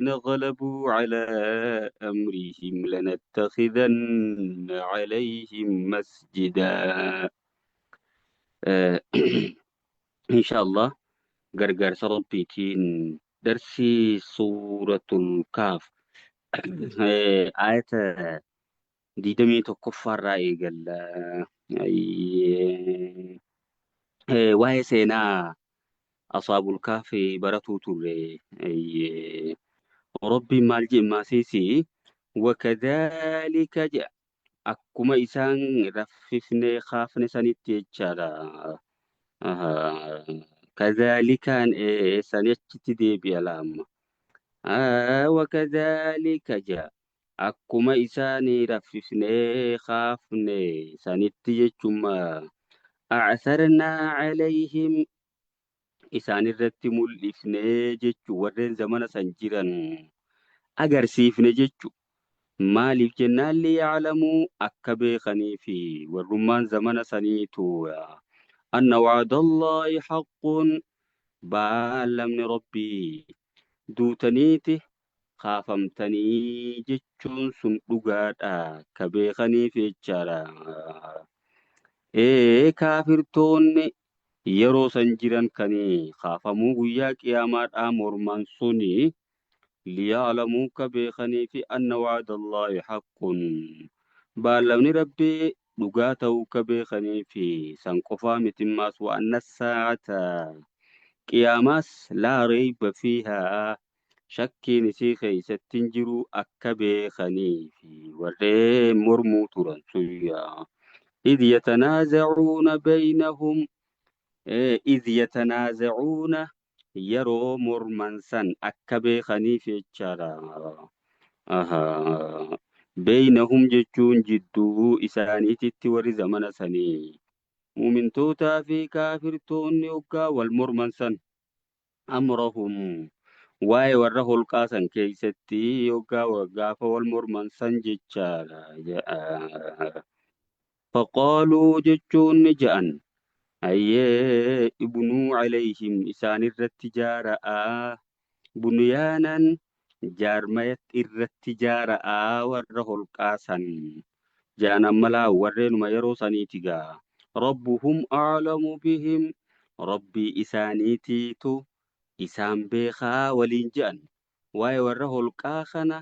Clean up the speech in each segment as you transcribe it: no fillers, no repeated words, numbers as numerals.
الذين غلبوا على أمرهم لنتخذن عليهم مسجدا. آه، إن شاء الله gargaarsa Rabbiitiin darsii suuratul kaaf ayata 21ffaarraa eegalla. Waa'ee seenaa asaabul kaafi baratuu turre. Rabbiin maal jedhe maasiisi wakadhaalika jedha akkuma isaan raffifnee kaafne sanitti jechaadha. Kadhaalikaan sani achitti deebi'a laamma. Wakadhaalika jedha akkuma isaan raffifnee kaafne sanitti jechuma a'atharnaa calayhim isaan irratti mul'ifnee jechu warreen zamana san jiran agarsiifne jechu. Maaliif jennaan liya'lamuu akka beekanii fi warrummaan zamana saniitu anna wa'dallaahi haqqun baallamni rabbii duutaniiti kaafamtanii jechuun sun dhugaadha ka beekaniif jechaadha. Ee kaafirtoonni yeroo san jiran kan kaafamuu guyyaa qiyaamaadhaa morman suni liya'lamuu ka beekanii fi anna wa'dallaahi haqqun baallamni rabbii dhugaa ta'uu ka beekanii fi san qofaa mitimmaas wa anna saa'ata qiyaamaas laa rayba fiihaa shakkiin isii keessatti hin jiru akka beekanii fi warreen mormuu turan suyyaa idh yatanaazacuuna baynahum idh yatanaazacuuna yeroo morman san akka beekaniif jechaadha. Beeynahum jechuun jidduu isaaniititti warri zamana sanii muumintootaa fi kaafirtoonni hoggaa wal morman san amrahum waa'ee warra holqaa san keessatti hoggaa gaafa wal morman san jechaadha. Faqaaluu jechuun ni ja'an hayyee ibnuu calayhim isaan irratti jaara'aa bunyaanan jaarmaya irratti jaara'aa warra holqaa san ja'an ammalaa warreenuma yeroo saniiti gaa rabbuhum a'lamu bihim rabbii isaaniitiitu isaan beekaa waliin je'an waa'ee warra holqaa kana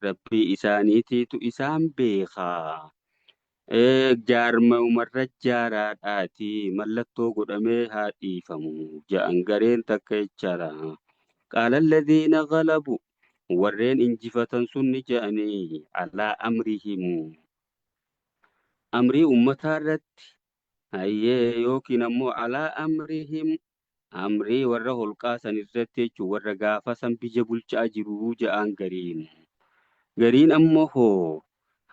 rabbii isaaniitiitu isaan beekaa jaarmayumarra jaaraadhaati mallattoo godhamee haa dhiifamu ja'an gareen takka jechaadha. Qaala alladhiina galabu warreen injifatan sun ni ja'anii alaa amrihim amrii ummataa irratti hayyee yookiin ammoo alaa amrihim amrii warra holqaa san irratti jechuun warra gaafa san biyya bulchaa jiruu ja'an gariin. Gariin ammoo hoo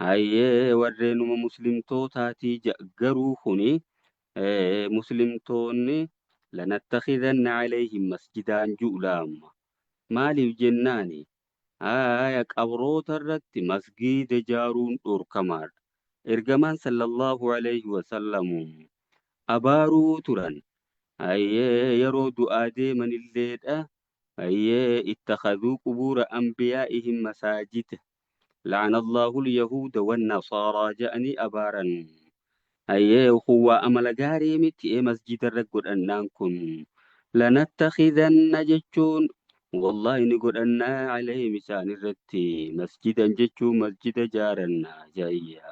hayyee warreenuma muslimtootaatii ja'a garuu kuni muslimtoonni lanattakhidanna calayhim masjidaan ju'laamma. Maaliif jennaani haya qabroota irratti masgiida ijaaruun dhorkamaadha. Ergamaan sallallahu alayhi wasallam abaaruu turan. Hayyee yeroo du'aa deeman illeedha. Hayyee ittakhaduu qubuura anbiyaa'ihim masaajida. La'ana Allahu al-yahuuda wan-nasaaraa ja'anii abaaran. Hayyee kun waa amala gaarii miti ee masjida irra godhannaan kun. Lanattakhidanna jechuun wallahi ni godhannaa calayhim isaan irratti masjidan jechuun masjida jaaranna jayya.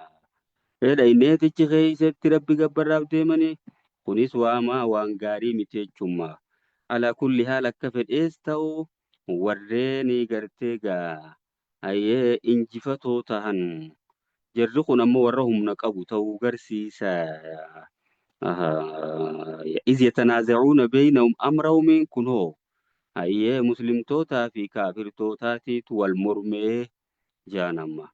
Fedha inneetichi keessatti rabbi gabbarraaf deemanii kunis waamaa waan gaarii miti jechuuma. Alaa kulli haal akka fedhees ta'u warreen gartee gaa hayyee injifatoo tahan jarri kun ammoo warra humna qabu ta'uu garsiisa. Iz yatanaazacuuna beeynahum amrahumiin kun hoo hayyee muslimtootaa fi kaafirtootaatiitu wal mormee jaan amma.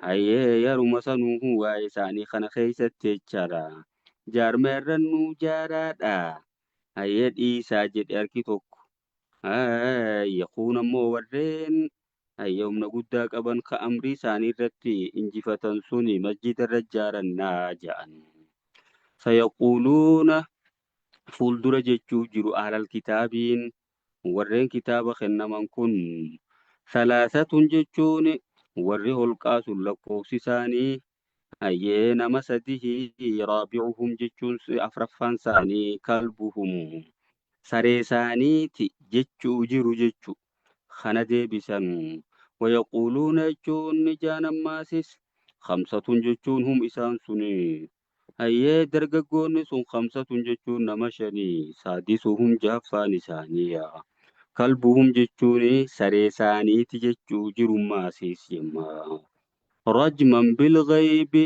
Hayyee yeruma sanuuhu waa'ee isaanii kana keessatti jechaadha. Jaarma irra nuu jaaraadha. Hayyee dhiisaa jedhe harki tokko. Hayyee kun ammoo warreen hayyee humna guddaa qaban ka amrii isaanii irratti injifatan suni masjida irra jaarannaa ja'an. Sayaquuluuna fuuldura jechuuf jiru ahlal kitaabiin Warreen kitaaba kennaman kun salaasatun jechuun warri holqaa sun lakkoofsi isaanii hayyee nama sadihi raabi'uhum jechuun afraffaan isaanii kalbuhum saree isaaniiti jechuu jiru jechu kana deebisan. Wayaquuluuna jechuun ni jaan ammaasis khamsatun jechuun hum isaan suni hayyee dargaggoonni sun khamsatun jechuun nama shanii saadisuhum jahaffaan isaanii kalbuhum jechuun saree isaaniiti jechuu jirummaasiis jemma. Rajman bilghaybi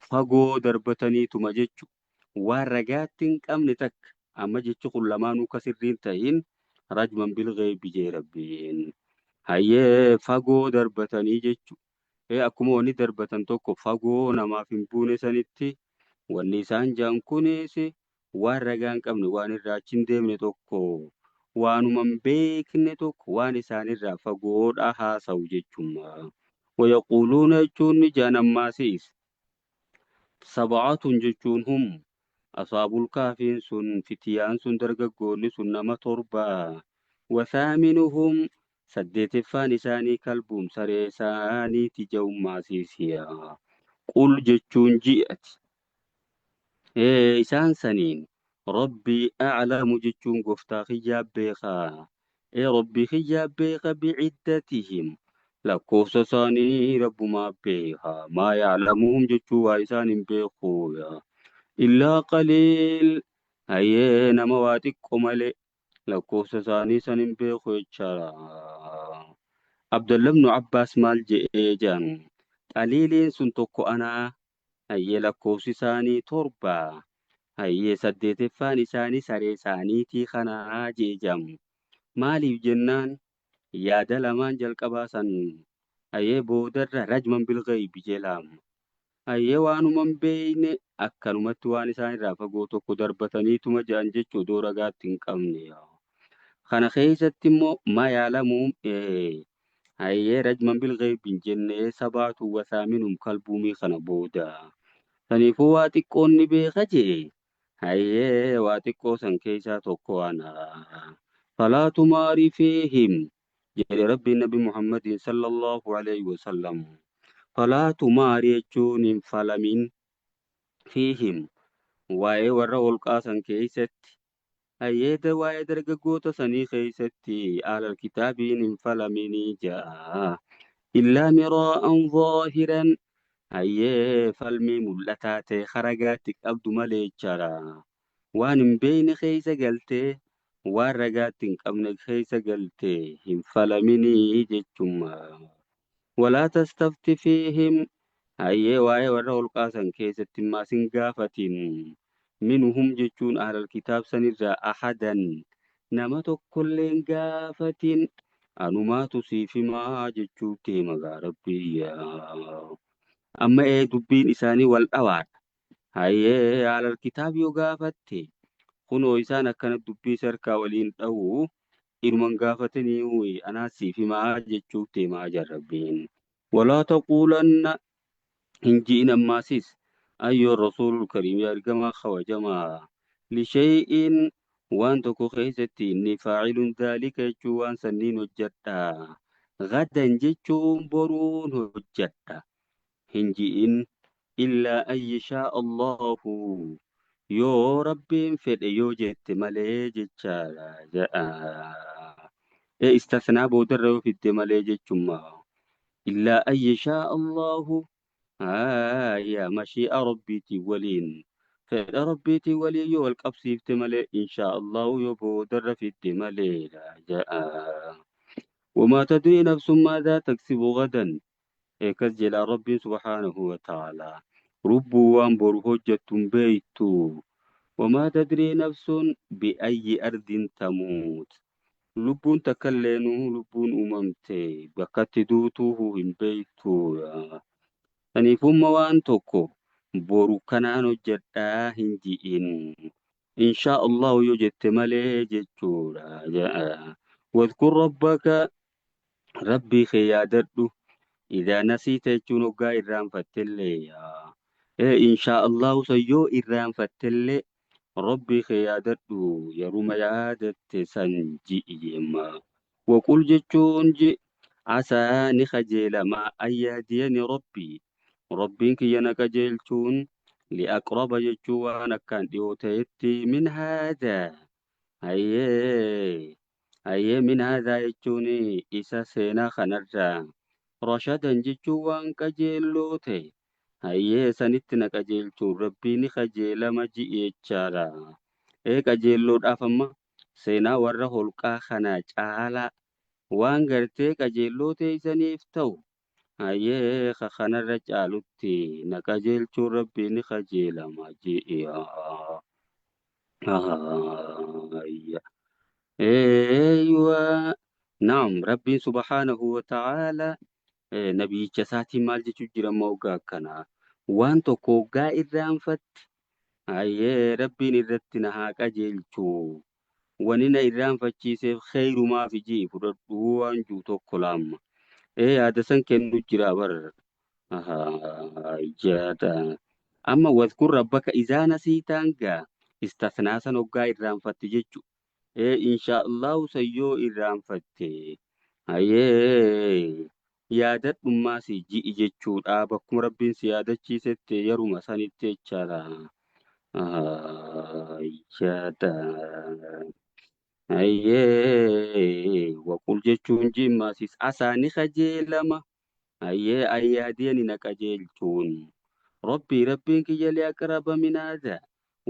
fagoo darbataniituma jechu waan ragaatti hin qabne takka amma jechi kun lamaanuu ka sirriin ta'in rajman bilghaybi jee Rabbiin. Hayyee fagoo darbatanii jechu akkuma wanni darbatan tokko fagoo namaaf hin buune sanitti wanni isaan jaan kunis waan ragaa hin qabne waan irraa achi hin deemne tokko waanuma hin beekne tokko waan isaanirraa fagoodha haasa'u jechuma. Wayaquuluuna jechuun ni jaan ammaasiis sab'atun jechuun hum asaabul kaafiin sun fitiyaan sun dargaggoonni sun nama torba wasaaminuhum saddeeteffaan isaanii kalbuum saree isaaniiti ja'ummaasiisiya. Qul jechuun ji'ati. Isaan saniin Rabbii a'lamu jechuun gooftaa kiyyaa beekaa. Rabbii kiyyaa beeka bi'iddatihim lakkoofsa isaanii rabbumaa beeka. Maa ya'lamuhum jechuu waa isaan hin beeku. Illaa qaliil hayyee nama waa xiqqo malee lakkoofsa isaanii san hin beeku jechaadha. Abdallah ibnu Abbaas maal je'ee jedhan qaliiliin sun tokko anaa hayyee lakkoofsi isaanii torba hayyee saddeeteffaan isaanii saree isaaniitii kanaa je'e jedhamu. Maaliif jennaan yaada lamaan jalqabaa san hayyee boodarra rajman bilghaybi jedhama. Hayyee waanuma hin beekne akkanumatti waan isaan irraa fagoo tokko darbataniituma jedhan jechuu odoo ragaatti hin qabne. Kana keessatti immoo maa yaalamuun hayyee rajman bilghaybi hin jenne sabaatu wasaaminum kalbuumii kana booda. Saniifuu waa xiqqoon ni beeka jee hayyee waa xiqqoo san keessaa tokko ana. Falaa tumaari fiihim jedhe Rabbiin Nabi Muhammadin sallallahu alayhi wasallam. Falaa tumaari jechuun hin falamin fiihim waa'ee warra holqaa san keessatti hayyeeda waa'ee dargaggoota sanii keessatti alal kitaabiin hin falaminii ja'a. Illaa miraa'an zaahiran hayyee falmii mul'ataa ta'e haragaatti qabdu malee jechaadha. Waan hin beekne keessa galtee waan ragaatti hin qabne keessa galtee hin falaminii jechuma. Walaa tastafti fiihim hayyee waa'ee warra holqaa san keessatti immaas hin gaafatin. Minhum jechuun ahlal kitaab sanirraa ahadan nama tokkollee hin gaafatin anumaatu siif himaa jechuu deema gaa Rabbi. Amma dubbiin isaanii wal dhawaadha. Hayyee ahlal kitaab yoo gaafatte kunoo isaan akkana dubbii sarkaa waliin dha'u inuman gaafatanii anaa siif himaa jechuu deemaa jira Rabbiin. Walaa taquulanna hin ji'in ammaasis ayyoo rasuulul kariim yaa ergamaa kabajamaa lishay'in waan tokko keessatti inni faacilun dhaalika jechuu waan sanniin hojjedha. Gadan jechuun boruun hojjedha. Hin ji'in illaa an yashaa Allahu yoo Rabbiin fedhe yoo jette malee jechaadha jedha. Istisnaa boodarra yoo fidde malee jechumma. Illaa an yashaa Allahu yaa mashii'a Rabbiitii waliin fedha Rabbiitii waliin yoo wal qabsiifte malee inshaa Allahu yoo boodarra fidde malee jedha. Wamaa tadrii nafsun maadhaa taksibu gadan eekas jedha Rabbiin subhaanahu wa ta'aalaa. Lubbuu waan boru hojjettu hin beektu. Wamaa tadrii nafsun bi'ayyi ardin tamuut. Lubbuun takka illeenuu lubbuun uumamte bakkatti duutuu hin beektu. Saniifumma waan tokko boru kanaan hojjedhaa hin ji'in. Inshaa Allahu yoo jette malee jechuudha. Wadhkur rabbaka Rabbii kee yaadadhu. Idaa nasiita jechuun hoggaa irraanfattellee. Inshaa Allahu san yoo irraanfattellee Rabbii kee yaadadhu yeruma yaadatte san ji'i jeemma. Waqul jechuun ji asaa ni kajeelama ayyaadiyani rabbii. Rabbiin kiyya na qajeelchuun li'aqraba jechuu waan akkaan dhiyoo ta'etti min haadaa. Hayyee hayyee min haadaa jechuun isa seenaa kanarraa rashadan jechuun waan qajeelloo ta'e. Hayyee sanitti na qajeelchuun rabbii ni qajeelama ji'i jechaadha. Ee qajeelloodhaaf amma seenaa warra holqaa kana caalaa waan gartee qajeelloo teessaniif ta'u hayyee kanarra caalutti na qajeelchuun rabbii ni qajeelama ji'i. Eeywa naam rabbiin subhaanahu wa ta'aala nabiyyicha isaatiin maal jechuu jira amma hoggaa akkanaa waan tokko hoggaa irraanfatte hayyee rabbiin irratti na haa qajeelchu wani na irraanfachiiseef kheyrumaaf ijii fudhadhu waan jiru tokko laamma ee yaada san kennu jira bar jaadha amma wadhkur rabbaka izaa nasiitaan gaa istasnaa san hoggaa irraanfatte jechu ee insha allahu san yoo irraanfatte hayyee yaadadhummaa si ji'i jechuudha bakkuma rabbiin si yaadachiisetti yeruma sanitti jechaadha. Yaada. Hayyee waqul jechuun jimmaasis asaa ni qajeelama. Hayyee ayyaadiyani na qajeelchuun. Rabbii rabbiin kiyya liaqraba min haadaa.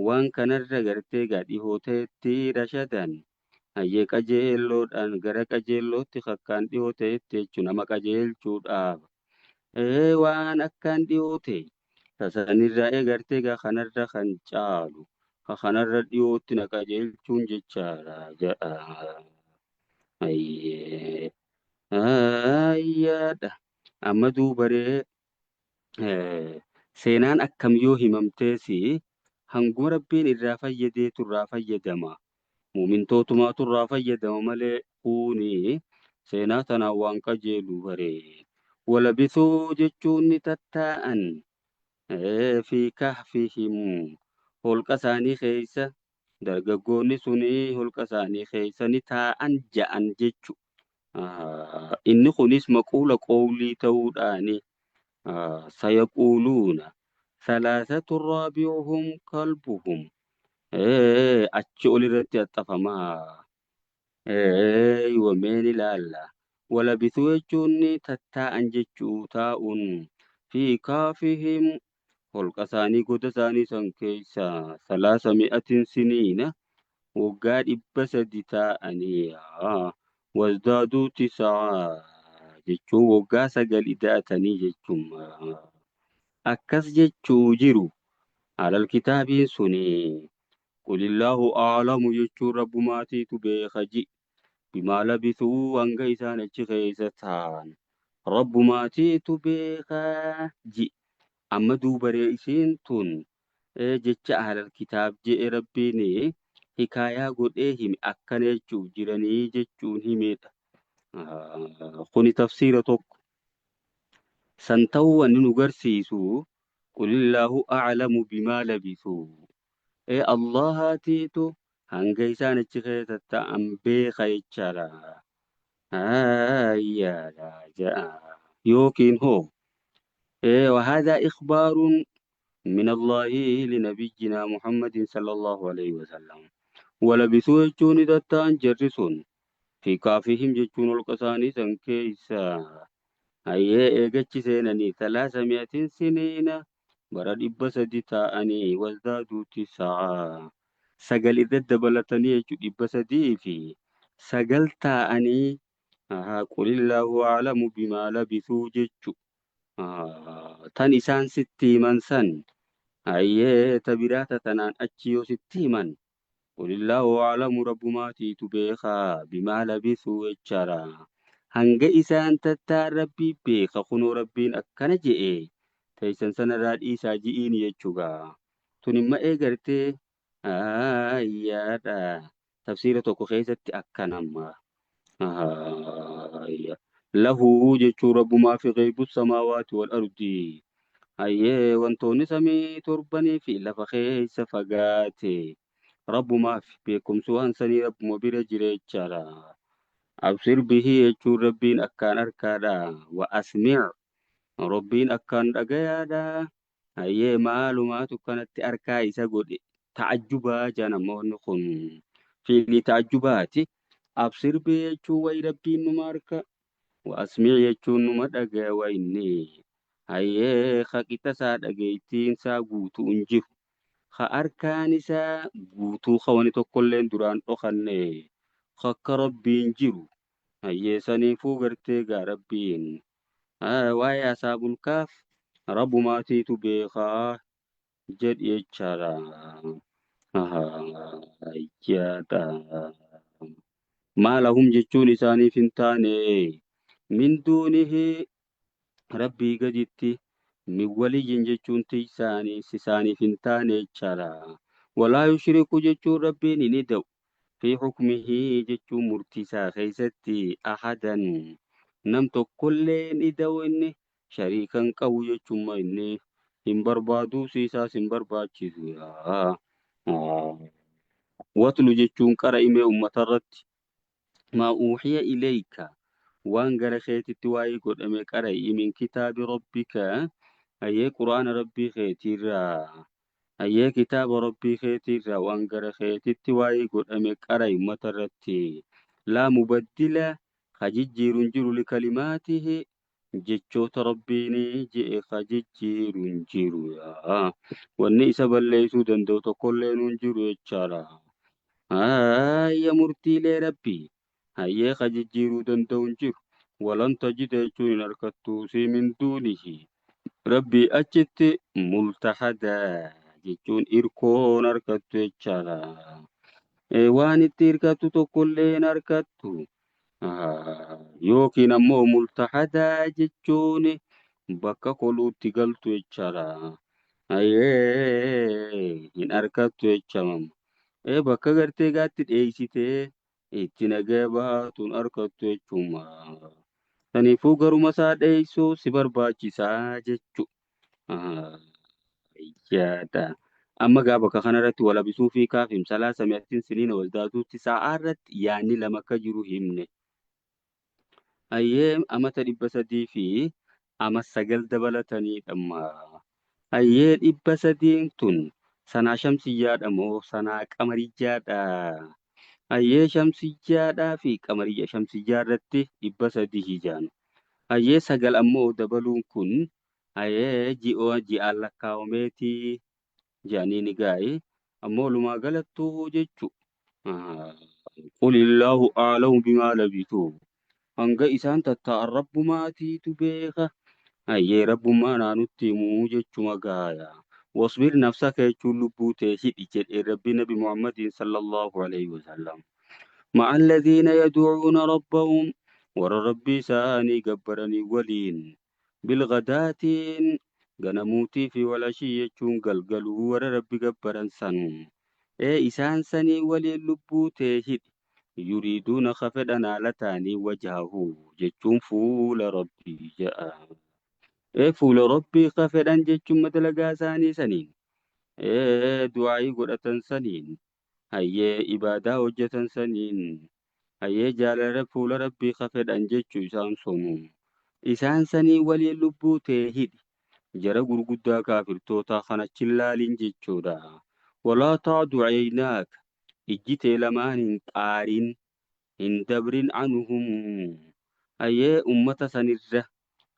Waan kanarra gartee gaa dhihoo ta'etti rashadan. Hayyee qajeelloodhaan gara qajeellootti akkaan dhihoo ta'etti jechuun nama qajeelchuudhaaf. Ee waan akkaan dhihoo ta'e tasanirraa eegartee gaa kanarra kan caalu kanarra dhihootti na qajeelchuun jechaadha jedha. Hayyee ayyaadha. Amma duubaree seenaan akkam yoo himamteesi hanguma rabbiin irraa fayyadeetu irraa fayyadama. Muumintootumaatu irraa fayyadama malee kuni seenaa tanaan waan qajeelu bare. Walabisuu jechuun ni tattaa'an fi kahfihim holqa isaanii keessa dargaggoonni suni holqa isaanii keessa ni taa'an ja'an jechu. Inni kunis maquula qowlii ta'uudhaani sayaquuluuna thalathatu raabi'uhum kalbuhum achi ol irratti axxafamaa. Wameen ilaalla. Walabisuu jechuun ni tattaa'an jechuu taa'uun fi kaafihim holqa isaanii goda isaanii san keessa salaasa mi'atin siniina waggaa 300 taa'anii wasdaaduu tisaa jechuun waggaa 9 ida'atanii jechuun akkas jechuu jiru. Alal kitaabiin suni qulillaahu aalamu jechuun rabbumaatiitu beeka ji bimaa labisuu hanga isaan achi keessa taa'an rabbumaatiitu beeka ji. Amma duubaree isiin tun jecha ahlal kitaab je'e rabbiin hikaayaa godhee hime akkana jechuuf jiranii jechuun himedha. Kuni tafsiira tokko. San ta'uu wanni nu garsiisu qulillaahu a'lamu bimaa labisuu. Ee Allahaatiitu hanga isaan achi keessa ta'an beeka jechaadha. Ayyaadha ja'a. Yookiin hoo وهذا إخبار من الله لنبينا محمد صلى الله عليه وسلم. ولبثوا يجون دتان جرسون في كافهم جتون القساني سنكيسا. هيا إيجتش سينني 300 سنين برا 300 تاءني وازدادوا 9 سجل إذا دبلتني يجو 300 في سجل تاءني قل الله أعلم بما لبثوا جتشو tan isaan sitti himan san hayyee ta biraata tanaan achi yoo sitti himan qulillaahu a'lamu rabbumaatiitu beekaa bimaa labisuu jechaadha. Hanga isaan tattaan rabbii beeka kunoo rabbiin akkana je'e teessan sanarraa dhiisaa ji'iin jechuudha. Tun imma eegartee ayyaadha. Tafsiira tokko keessatti akkanamma. Lahu jechuun rabbumaa fi ghaybu samaawaati wal ardi. Hayyee wantoonni samii torbanii fi lafa keessa fagaate. Rabbumaaf beekumsi waan sanii Rabbuma bira jira jechaadha. Absir bihii jechuun Rabbiin akkaan arkaadha. Wa asmi' Rabbiin akkaan dhagayaadha. Hayyee maalumaatu kanatti arkaa isa godhe ta'ajjubaa jedhan ammoo wanni kun fiilii ta'ajjubaati. Absir bihii jechuun wayi Rabbiin numa arka. Wa asmi' jechuun numa dhagaya wa inni. Hayyee haqixa isaa dhageettiin isaa guutuu hin jiru. Ka arkaan isaa guutuu ka wani tokkolleen duraan dhokanne akka Rabbiin jiru. Hayyee saniifuu gartee gaa Rabbiin waa'ee asaabul kaaf Rabbumaatiitu beekaa jedhi jechaadha. Ayyaadha. Maa lahum jechuun isaaniif hin taane min duunihi Rabbii gaditti min waliyyin jechuun tiksaanis isaaniif hin taane jechaadha. Walaa yushriku jechuun Rabbiin hin ida'u. Fi hukmihi jechuun murtii isaa keessatti ahadan nam tokkollee hin ida'u inni shariika hin qabu jechuun inni hin barbaadu isaas hin barbaachisu. Watlu jechuun qara imee ummata irratti maa uuhiya ilayka waan gara keetitti waa'ee godhame qara'i min kitaabi rabbika hayyee quraana rabbii keetiirraa hayyee kitaaba rabbii keetiirraa waan gara keetitti waa'ee godhame qara'i ummata irratti laa mubaddila ka jijjiiru hin jiru likalimaatihi jechoota rabbiin je'e ka jijjiiru hin jiru. Wanni isa balleessuu danda'u tokkollee hin jiru jechaadha. Haayya murtiilee rabbii hayyee ka jijjiiruu danda'u hin jiru. Walan tajida jechuun hin argattu si min duunihi. Rabbii achitti multahadaa jechuun irkoon argattu jechaadha. Waan itti hirkattu tokkollee hin argattu. Yookiin ammoo multahadaa jechuun bakka koluutti galtu jechaadha. Hayyee hin argattu jecha. Bakka gartee gaatti dheessitee itti nagaya baatuun argattu jechuudha. Saniifuu garuma isaa dheessuu si barbaachisaa jechuudha. Yaada. Amma gaa bakka kanarratti walabisuu fi kaafim salaa sami'atiin siniina waldaatuutti sa'aa irratti yaadni lama akka jiru himne. Hayyee amata 300 fi ama 9 dabalataniidha amma. Hayyee 300 tun sanaa shamsiyyaadha moo sanaa qamariyyaadha? Hayyee shamsiyyaadhaa fi qamariyya shamsiyyaa irratti 300 hijaan. Hayyee 9 ammoo dabaluun kun hayyee ji'aan lakkaa'ameetii jedhanii ni gaa'e. Ammoo walumaa galattuu jechu. Qulillaahu a'lamu bimaa labisuu. Hanga isaan tattaa'an rabbumaatiitu beeka. Hayyee rabbummaa naanutti himuu jechuma gaaya. Wasbir nafsaka jechuun lubbuu tee hidhi jedhee rabbi nabi Muhammadiin sallallahu alaihi wasallam. Ma'a alladhiina yad'uuna rabbahum warra rabbii isaanii gabbaranii waliin bilghadaatiin ganamuutii fi walashii jechuun galgaluu warra rabbi gabbaran san. Isaan sanii waliin lubbuu tee hidhi. Yuriiduuna ka fedhan haala ta'anii wajhahu jechuun fuula rabbii jedha. Fuula rabbii ka fedhan jechuun madalagaa isaanii saniin. Du'aayii godhatan saniin. Hayyee ibaadaa hojjetan saniin. Hayyee jaalala fuula rabbii ka fedhan jechuu isaan sonu. Isaan sanii waliin lubbuu tee hidhi. Jara gurguddaa kaafirtootaa kana chillaalin jechuudha. Walaa taadu caynaaka ijji tee lamaan hin xaarin hin dabrin anhum. Hayyee ummata sanirra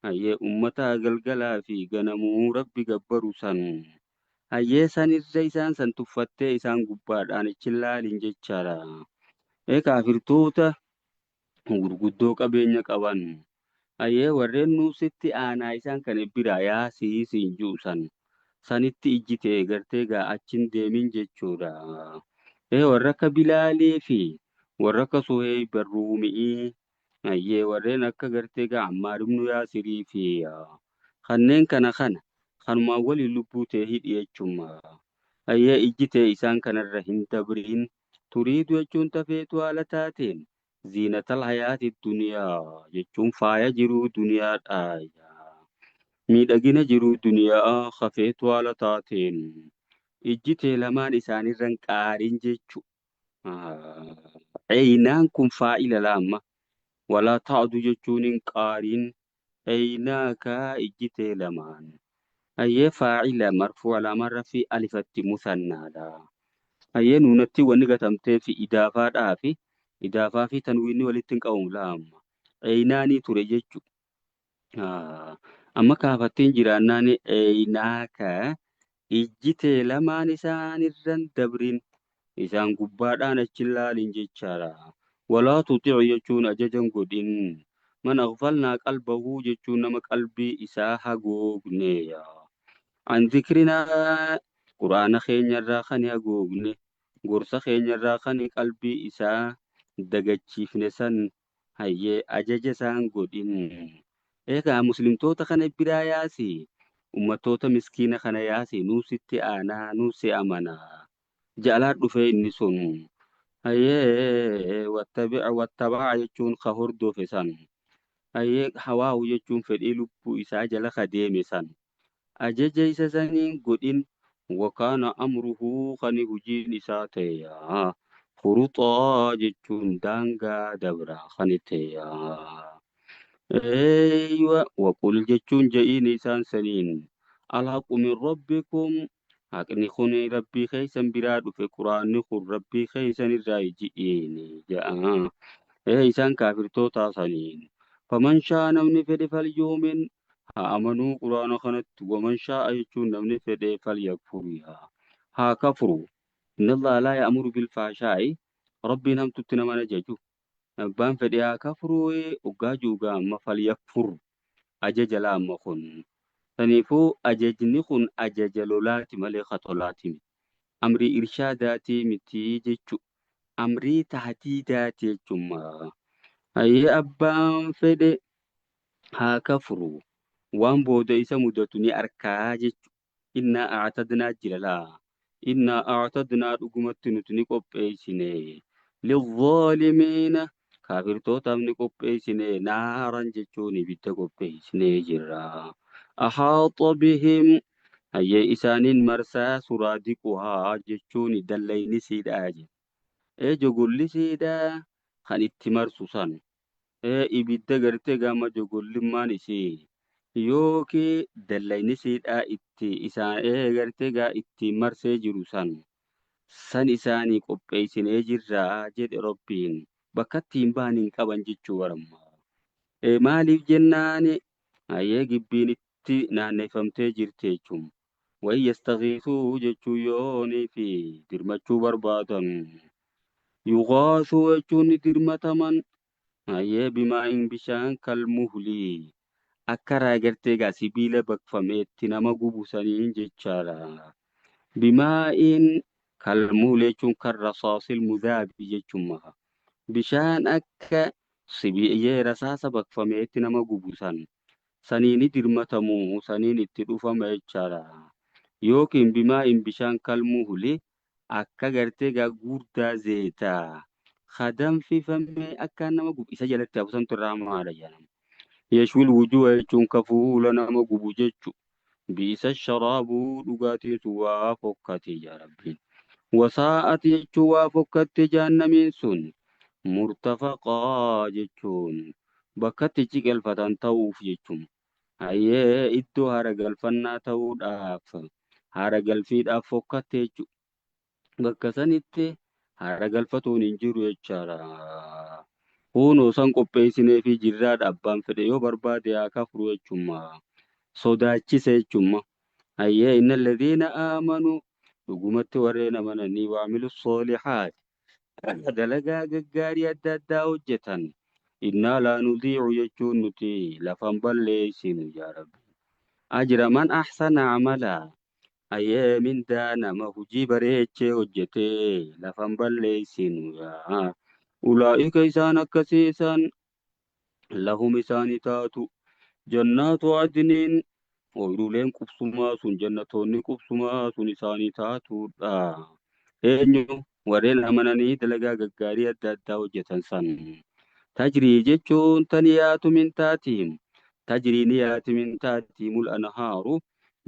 hayyee ummata galgalaa fi ganamuu rabbi gabbaru san. Hayyee sanirra isaan san tuffattee isaan gubbaadhaan chillaalin jechaadha. Kaafirtoota gurguddoo qabeenya qaban. Hayyee warreen nuusitti aanaa isaan kan biraa yaa siisiin jiru san. Sanitti ijji ta'e gartee gaa achin deemin jechuudha. Warra akka Bilaalii fi warra akka Suheyb Ruumi'ii. Hayyee warreen akka gartee gaa Ammaar ibnu Yaasirii fi kanneen kana kanumaan waliin lubbuu ta'e hidhi jechuudha. Hayyee ijji ta'e isaan kanarra hin dabriin. Turiidu jechuun tafeetu haala taateen ziinatal hayaati duniyaa jechuun faaya jiruu duniyaadha. Miidhagina jiruu duniyaa hafeetu haala taateen. Ijji tee lamaan isaanirran qaarin jechu. Eeynaan kun faa'ila laamma. Walaa ta'adu jechuun hin qaarin. Eeynaaka ijji tee lamaan. Hayyee faa'ila marfuu alaamaan rafii alifatti musannaadha. Hayyee nuunatti wanni gatamtee fi idaafaadhaa fi idaafaa fi tanwiinni walitti hin qabamu laamma. Eeynaanii ture jechu. Amma kaafattiin jiraannaan eeynaaka ijji tee lamaan isaanirran dabrin isaan gubbaadhaan achi laalin jechaadha. Walaa tuxicu jechuun ajajan godhin. Man aghfalnaa qalbahuu jechuun nama qalbii isaa hagoogne. An zikrinaa quraana keenyarraa kan hagoogne gorsa keenyarraa kan qalbii isaa dagachiifne san hayyee ajaja isaan godhin. Egaa muslimtoota kana biraa yaasi ummattoota miskiina kana yaasi nuu sitti aanaa nuu si amanaa. Ja'alaa dhufee inni sun. Hayyee wattabi'a wattaba'a jechuun ka hordofe san. Hayyee hawaahu jechuun fedhii lubbuu isaa jala ka deeme san. Ajaja isa saniin godhin wakaana amruhu kani hujiin isaa ta'e. Furuxaa jechuun daangaa dabraa kani ta'e. Eeywa waqul jechuun je'iin isaan saniin alhaqu min rabbikum haqni kun rabbii keeysan biraa dhufe quraanni kun rabbii keeysan irraa ji'iin ja'a. Ee isaan kaafirtoota saniin faman shaa namni fedhe falyuumin haa amanuu quraana kanatti waman shaa'a jechuun namni fedhe falyakfuriha haa kafuru. Inna Allaha laa ya'muru bilfaashaa'i rabbiin hamtutti nama hin ajaju. Abbaan fedhe haa kafuruu hoggaa juugaa amma falyakfur ajaja laamma kun. Saniifuu ajajni kun ajaja lolaati malee katolaati miti. Amrii irshaadaatii miti jechu. Amrii tahdiidaati jechuudha. Hayyee abbaan fedhe haa kafuru. Waan booda isa mudatu ni arkaa jechu. Innaa a'tadnaa jira laa. Innaa a'tadnaa dhugumatti nuti ni qopheessine. Lilzaalimiina kaafirtootaaf ni qopheessine naaran jechuun ibidda qopheessinee jirra. Ahaaxa bihim hayyee isaaniin marsaa suraadiquhaa jechuun dallayni siidhaa jedha. Ee jogolli siidhaa kan itti marsu san. Ee ibidda gartee gama jogollimmaan isii yookiin dallayni siidhaa itti isaan ee gartee gaa itti marsee jiru san. San isaanii qopheessinee jirra jedhe Rabbiin. Bakka ittiin bahan hin qaban jechuu baramma. Maaliif jennaan hayyee gibbiin itti naanneffamtee jirti jechuun. Wayi yastagiisuu jechuun yoonii fi dirmachuu barbaadan. Yugaasuu jechuun ni dirmataman. Hayyee bimaa'in bishaan kalmuhlii. Akka raagartee gaa sibiila baqfameetti nama gubu saniin jechaadha. Bimaa'in kalmuhl jechuun kan rasaasil mudaabi jechuun bishaan akka sibiiyyee rasaasa baqfameetti nama gubu san saniin dirmatamu saniin itti dhufama jechaadha. Yookiin bimaa'in bishaan kalmuhli akka gartee gaa guddaa zeetaa kadanfifamee akka nama gubu isa jalatti hafusantu irraa hamaadha jedhama. Yashwil wujuha jechuun ka fuula nama gubu jechu. Bi'isa sharaabuu dhugaatiin sun waa fokkate yaa Rabbiin. Wasaa'at jechuun waa fokkatte jahannamiin sun murtafaqaa jechuun bakka itti ciqilfatan ta'uuf jechuun. Hayyee iddoo haara galfannaa ta'uudhaaf haara galfiidhaaf fokkatte jechuudha. Bakka sanitti haara galfatuun hin jiru jechaadha. Kunoo san qopheessinee fi jirraadha abbaan fedhe yoo barbaade haa kafuru jechuudha. Sodaachise jechuudha. Hayyee inna alladhiina aamanuu dhugumatti warreen amananii waamilu soolihaat dalagaa gaggaarii adda addaa hojjetan. Innaa laa nudiicu jechuun nuti lafan balleessinu yaa Rabbi. Ajra man ahsana amalaa. Hayyee mindaa nama hojii bareechee hojjetee lafan balleessinu yaa. Ulaa'ika isaan akkasii isaan lahum isaanii taatu jannaatu adniin ooyiruuleen qubsumaa sun jannatoonni qubsumaa sun isaanii taatuudha. Eenyu warreen amananii dalagaa gaggaarii adda addaa hojjetan san. Tajrii jechuun tan yaatu min taatihim. Tajrii ni yaati min taatihimul anhaaru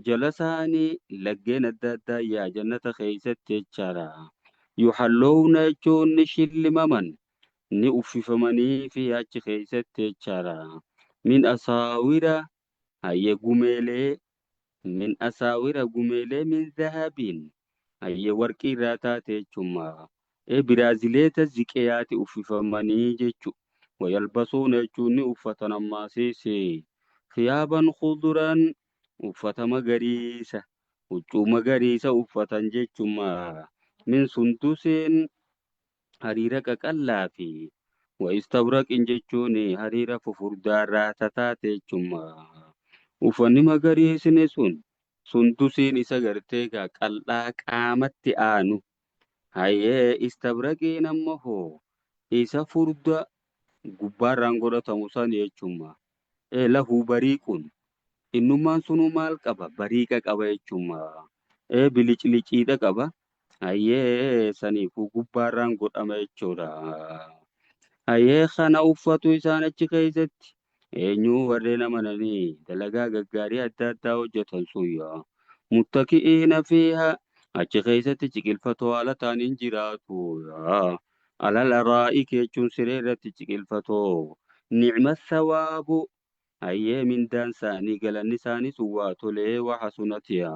Jala isaanii laggeen adda addaa yaa jannata keeysatti jechaadha. Yuhallowna jechuun ni shillimaman, ni uffifamanii fi achi keeysatti jechaadha. Min asaawira hayyee gumeelee, min asaawira gumeelee, min zahabiin hayyee warqii irraa taate jechuudha. Biraazileeta ziqeyaati uffifamanii jechu. Wayalbasuuna jechuun ni uffatan ammaasiis thiyaaban khuduran, uffata magariisa, huccuu magariisa uffatan jechuma. Min sundusiin hariira qaqallaa fi wa istabraqin jechuun hariira fufurdaarraa tataate jechuma. Uffanni magariisni sun sundusiin isa gartee gaa qal'aa qaamatti aanu. Hayyee istabraqiin ammoo hoo isa furda gubbaarraan godhatamu san jechuma. Lahu bariiqun, innummaan sunuu maal qaba? Bariiqa qaba jechuma. Bilicliciidha qaba. Hayyee saniifuu gubbaarraan godhama jechuudha. Hayyee kana uffatu isaan achi keessatti. Eenyu? Warreen amananii dalagaa gaggaarii adda addaa hojjetan sun. Muttaki'iina fiihaa, achi keessatti ciqilfatoo haala ta'aniin jiraatu. Alal araa'iki jechuun siree irratti ciqilfatoo. Nicma thawaabu, hayyee mindaan isaanii, galanni isaanii sun waa tolee, wa hasunatiya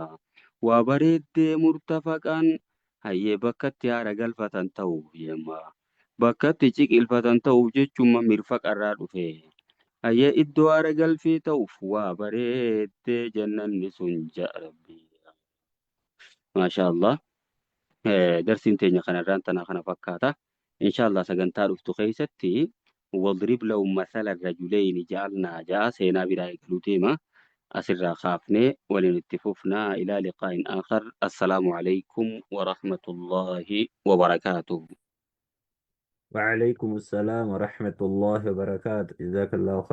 waa bareeddee, murtafaqan hayyee bakkatti haara galfatan ta'uuf yemma bakkatti ciqilfatan ta'uuf jechuun mirfaqarraa dhufe. Hayyee iddoo haara galfii ta'uuf waa bareeddee jannanni sun ja'a Rabbi. Maasha Allah. Darsiin teenya kanarraan tana kana fakkaata. Insha Allah sagantaa dhuftu keessatti wadrib lahum mathala rajuleyni ja'alnaa ja'a seenaa biraa eegaluu deema. Asirraa kaafnee waliin itti fufnaa. Ilaa liqaa'in aakhar. Assalaamu alaykum wa rahmatullaahi wa barakaatuh. وعليكم السلام ورحمة الله وبركاته، جزاك الله خير.